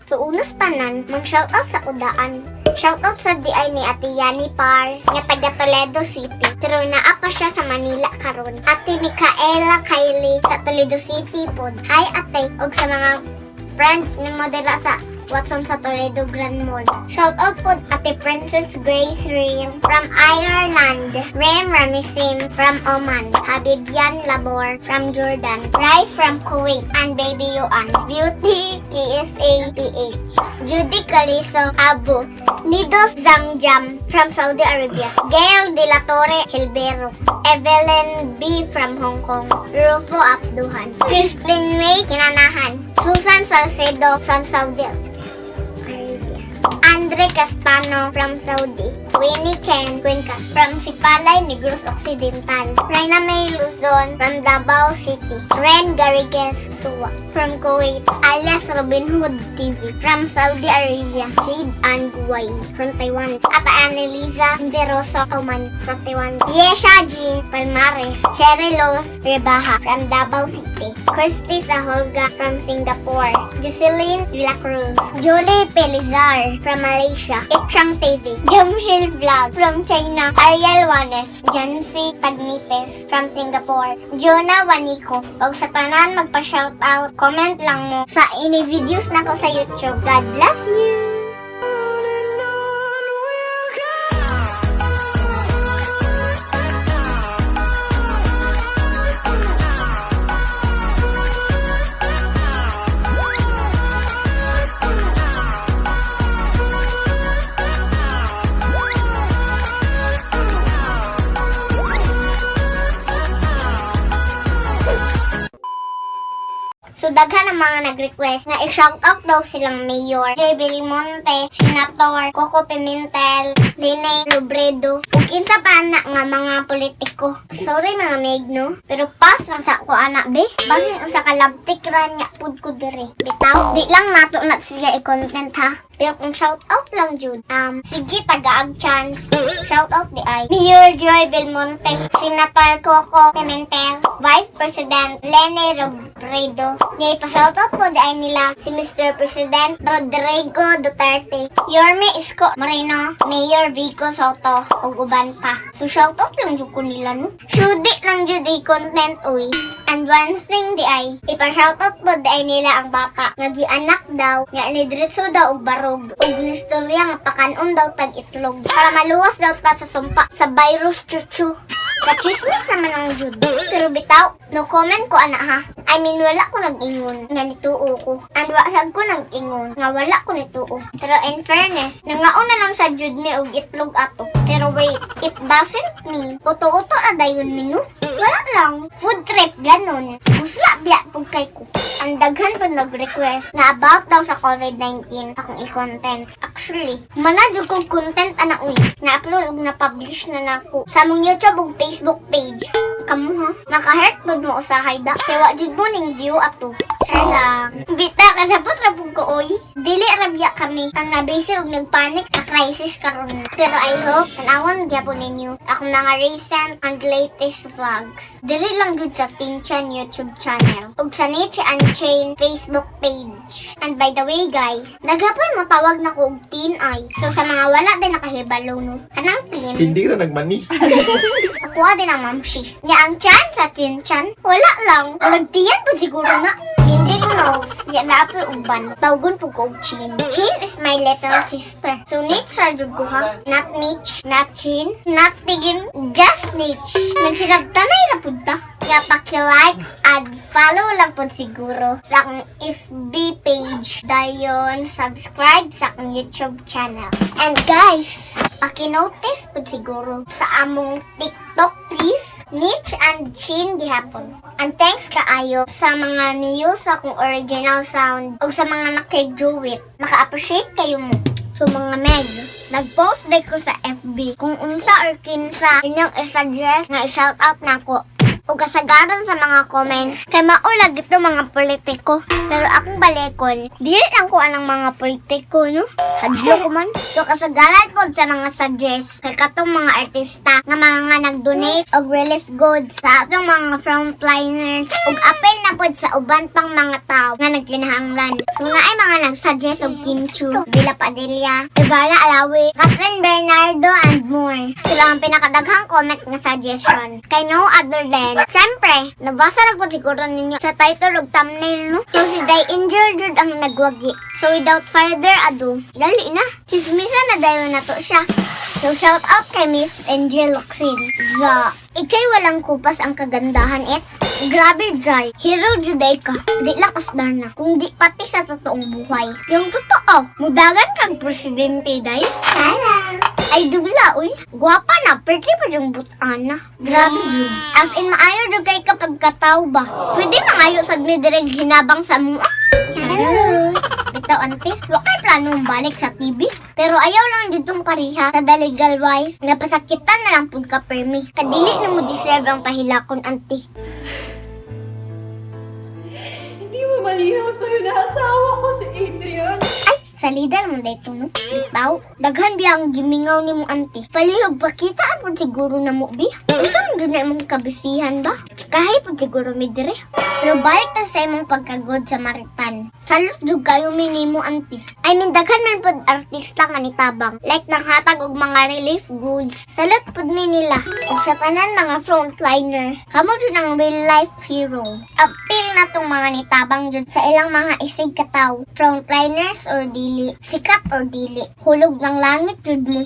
So una sa tanan, mag shoutout sa kudaan. Shoutout sa diay ni Ate Yani Pars nga taga Toledo City. Pero naa pa siya sa Manila karon. Ate Micaela Kylie sa Toledo City pod. Hi, Ate, og sa mga friends nimo dira sa Watson sa Toledo Grand Mall. Shout out po Ate Princess Grace Rim from Ireland, Rem Ramisim from Oman, Habibian Labor from Jordan, Rai from Kuwait, and Baby Yuan, Beauty KSA PH, Judy Caliso Abu, Nidos Zamjam from Saudi Arabia, Gail De La Torre Hilbero, Evelyn B from Hong Kong, Rufo Abduhan, Christine May Kinanahan, Susan Salcedo from Saudi Arabia, Andre Castano from Saudi, Winnie Ken Cuenca from Sipalay, Negros Occidental, Reina May Luzon from Davao City, Ren Garrigues Suwa from Kuwait, alias Robin Hood TV from Saudi Arabia, Jade Ann Guay from Taiwan, Ate Annalisa Veroso Oman from Taiwan, Yesha Jean Palmares, Cherry Los Rebaja from Davao City, Christy Saholga from Singapore, Jocelyn Villacruz, Julie Pelizar from Malaysia, Itchang TV, Jamshil Vlog from China, Ariel Wanes, Jancy Tagnipes from Singapore, Jonah Waniko. Og sa tanan magpa-shoutout, comment lang mo sa ini videos nako sa YouTube. God bless you! On and on we'll go. So daghan ang mga nag-request na i-shoutout daw silang Mayor J. Belmonte, Senator Coco Pimentel, Lene Robredo, ug kinsa pa na nga mga politiko. Sorry, mga meg, no? Pero pass lang sa ako ana be. Basin usa ka labtik ra nya pud ko dire. Bitaw, di lang nato na sila i-content ha. Pero kung shoutout lang jud, sige, tagaag chance. Shoutout di ay Mayor Joy Belmonte, Senator Coco Pimentel, Vice President Lene Robredo. Nya ipa-shoutout po di ay nila si Mr. President Rodrigo Duterte, Yorme Isko Moreno, Mayor Vico Soto, ug uban pa. So shoutout lang jud ko nila, no. Shudi lang jud i-content uy. And one thing di ay, ipa-shoutout po di ay nila ang bata nga gianak daw, nga ni diretso daw og barog, ug nistorya nga pakanon daw tag itlog para maluwas daw ta sa sumpa sa virus chuchu. Kachismis naman ang jud. Pero bitaw, no comment ko ana ha. I mean, wala ko nag-ingon nga nituo ko. And wa sad ko nag-ingon nga wala ko nituo. Pero in fairness, nangaon na lang sa jud mi og itlog ato. Pero wait, it doesn't mean uto-uto na dayon mi, no? Wala lang. Food trip, ganun. Busla biya pug kay ko. Ang daghan po nag-request na about daw sa COVID-19 akong i-content. Actually, mana jud kong content ana uy. Na-upload ug na-publish na nako sa among YouTube ug Facebook page. Kamo ha, maka-hurt pud mo usahay da. Kay wa jud mo ning view ato. Share lang. Bita, kasabot ra pud ko oy. Dili ra biya kami ang nabisi ug nagpanic sa crisis karon. Pero I hope tan-awon gyapon ninyo akong mga recent and latest vlogs. Dili lang jud sa Teen Chan YouTube channel ug sa Niche and Chain Facebook page. And by the way guys, nagapon mo tawag na ko og Teen ay. So sa mga wala din nakahibalo, no. Kanang Teen, Hindi ra nagmani. ako din ang mamshi. Nya ang chan sa Tin Chan, wala lang. Nagtiyan po siguro na. Hindi ko knows. Nya na po uban. Tawgon po ko og Chin. Chin is my little sister. So Nich ra jud ko ha. Not Mitch, not Chin, not Tigin, just Nich. Nagsinabtanay ra pud ta. Nya paki-like and follow lang po siguro sa akong FB page. Dayon, subscribe sa akong YouTube channel. And guys, paki-notice po siguro sa among TikTok, please. Niche and Chin gihapon. And thanks kaayo sa mga ni-use akong original sound o sa mga nakig-duet. Maka-appreciate kayo mo. So mga meg, nag-post din ko sa FB kung unsa or kinsa inyong i-suggest nga i-shoutout nako. Ug kasagaran sa mga comments kay mao lagi to mga politiko. Pero akong balikon, dili lang ko anang mga politiko, no? Hadlo ko man. So kasagaran pod sa mga suggest kay katong mga artista nga mga nag-donate og relief goods sa atong mga frontliners ug apil na pod sa uban pang mga tao nga nagkinahanglan. So naay mga nag-suggest og Kim Chiu, Bella Padilla, Ivana Alawi, Kathryn Bernardo, and more. Sila ang pinakadaghang comment nga suggestion. Kay no other than, siyempre, nabasa na po siguro ninyo sa title ug thumbnail, no? So si Day Angel jud ang nagwagi. So without further ado, dali na. Chismisa na dayon na to siya. So shout out kay Miss Angel Locsin. Za, ikay walang kupas ang kagandahan it. Grabe, Zay. Hero juday ka. Di lang asdar na. Kung di pati sa totoong buhay. Yung totoo, mudagan kag presidente, day. Tara. Ay, dula, uy. Guwapa na. Pretty pa yung butana. Grabe, jud. As in, maayo jud kay kapag kataw ba. Pwede mangayo sa direg hinabang sa mua. Charot. Bitaw, ante, wa kay plano balik sa TV. Pero ayaw lang jud tong pariha sa The Legal Wife. Napasakitan na lang pud ka permi. Kadili na mo deserve ang pahilakon, ante. Hindi mo malinaw sa'yo na asawa ko si Adrian. Ay, salida naman dito, no? Bitaw, daghan biya ang gimingaw ni mo, ante. Palihog, pakita po siguro na mo, bi. Unsa man jud na imong kabisihan ba? Kahay po siguro mi dire. Pero balik ta sa imong pagkagod sa Maritan. Salot jud kayo mi nimo, ante. I mean, daghan man pod artista nga nitabang. Like nanghatag og mga relief goods. Salot pod mi nila. Ug sa tanan mga frontliners. Kamo jud ang real life hero. Apil na tong mga nitabang jud sa ilang mga isig kataw. Frontliners or dili, sikat or dili, hulog ng langit jud mo.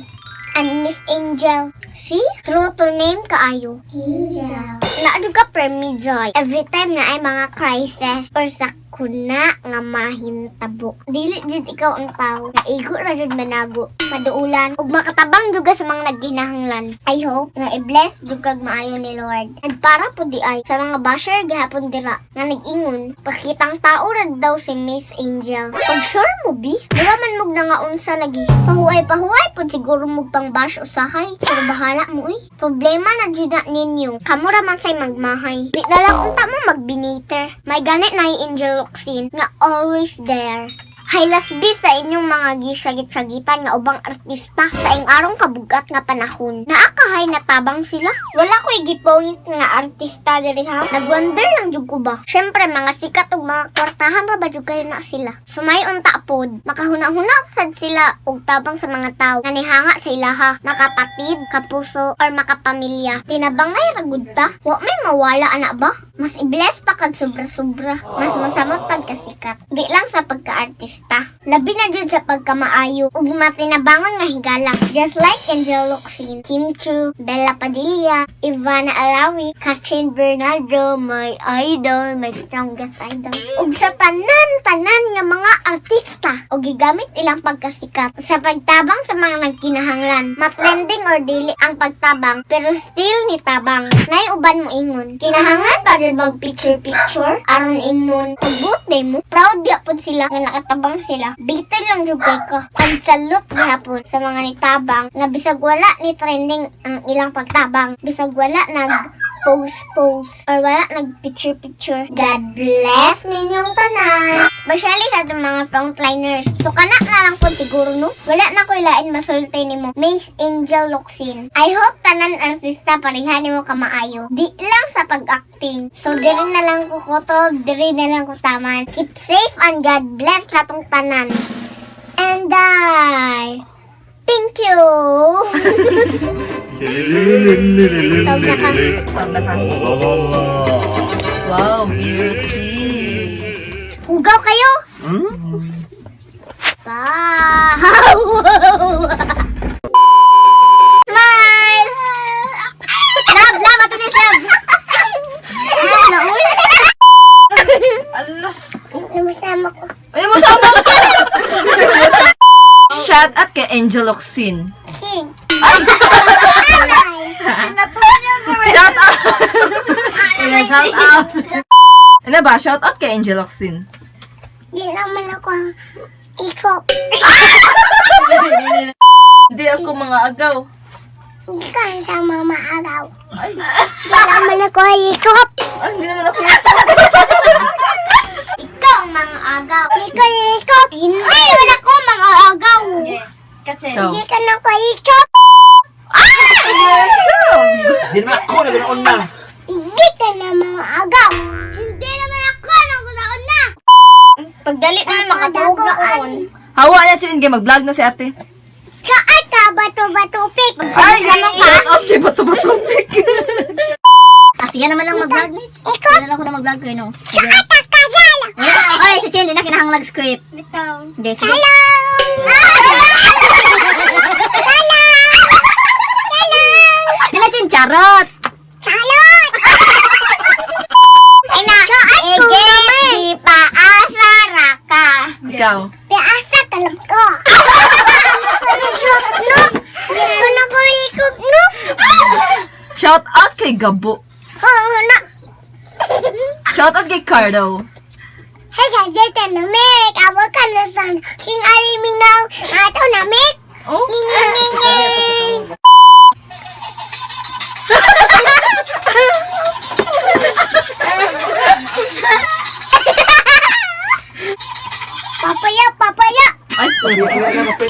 And Miss Angel, see? True to name kaayo. Angel. Naa jud ka permi joy. Every time na ay mga crisis or sakuna nga mahintabo. Dili jud ikaw ang tao. Naigo ra jud manago, maduulan ug makatabang jud ka sa mga nagginahanglan. I hope nga i-bless jud kag maayo ni Lord. And para po di ay sa mga basher gihapon dira nga nag-ingon, pakitang tao ra daw si Miss Angel. Pag sure mo bi, mura man mog nangaunsa lagi. Pahuway pahuway pud siguro mo pang bash usahay. Pero bahala mo uy. Problema na jud na ninyo. Kamo ra man say magmahay. Di na lang unta mo magbinater. May ganit na Angel Locsin nga always there. Haylasbi sa inyong mga gisyagit-syagitan nga ubang artista sa ing arong kabugat nga panahon. Naakahay na tabang sila. Wala ko'y gipoint nga artista diri ha. Nagwonder lang jud ko ba. Syempre mga sikat ug mga kwartahan ra ba jud kayo na sila. Sumay unta pod, makahuna-huna sad sila og tabang sa mga tao nga nihanga sa ilaha, makapatid, kapuso or makapamilya. Tinabangay ra gud ta. Wa may mawala ana ba? Mas i-bless pa kag sobra-sobra. Mas masamot pagkasikat. Di lang sa pagka-artista. Labi na jud sa pagkamaayo ug matinabangon nga higala. Just like Angel Locsin, Kim Chiu, Bella Padilla, Ivana Alawi, Kathryn Bernardo, my idol, my strongest idol. Ug sa tanan-tanan nga mga artista og gigamit ilang pagkasikat sa pagtabang sa mga nagkinahanglan. Matrending or dili ang pagtabang, pero still ni tabang. Nay uban mo ingon. Kinahanglan pa jud mag picture picture aron ingnon. Pag day mo, proud gyapon sila nga nakatabang sila. Bitter lang jud kay ka. Ang salute gihapon sa mga nitabang nga bisag wala ni trending ang ilang pagtabang. Bisag wala nag post post or wala nag picture picture. God bless ninyong tanan. Especially sa atong mga frontliners. So kana na lang po siguro, no. Wala na ko'y lain masulti nimo. Miss Angel Locsin. I hope tanan artista pareha nimo kamaayo. Di lang sa pag-acting. So diri na lang ko kutob, diri na lang ko taman. Keep safe and God bless natong tanan. And I thank you. Tawag na ka. Tawag na ka. Wow, beauty! Hugaw kayo! Bye! Smile! Love, love! Ato ni love! Ah, nauy! Ala! Namasama ko. Ay, masama ka! Shout out kay Angel Locsin. King. Shout out! Ayan, shout out! Ano ba? Shout out kay Angel Locsin. Di naman ako ikop. Hindi ako mga agaw. Gikan sa mama agaw. Ay, Wala man ako ikot. ay, hindi naman ako. Ikaw ang mga agaw. Ikaw ikot. Hindi naman ako mga agaw. Ikaw. Hindi ka na ko ikot. Di naman ako na na. Hindi ka na mga agaw. Hindi naman ako nang na. Pagdali na makatuog na kon. Hawa na si Inge, mag-vlog na si ate. Saan ka bato-bato pik? Ay, shout out kay Bato Bato Pick. Ah, siya naman ang mag-vlog, Mitch. Ikaw? Siya na lang ako na mag-vlog, pero no. Saan ka kasala? Ay, si Chen, di na kinahanglag script. Bitaw. Hindi, sige. Salam! Salam! Salam! Di na, Chen, charot! Charot! Ay na, Ege, di paasa raka. Ikaw. Paasa talam ko. No, ko na ko ikot no. Shout out kay Gabo. Na. Shout out kay Cardo. Hey, sa jeta na mek. Awa ka na san. Sing aliminaw. Ato na mek. Oh. Ngi ngi ngi. Papaya, papaya. Ay, Wala na pa.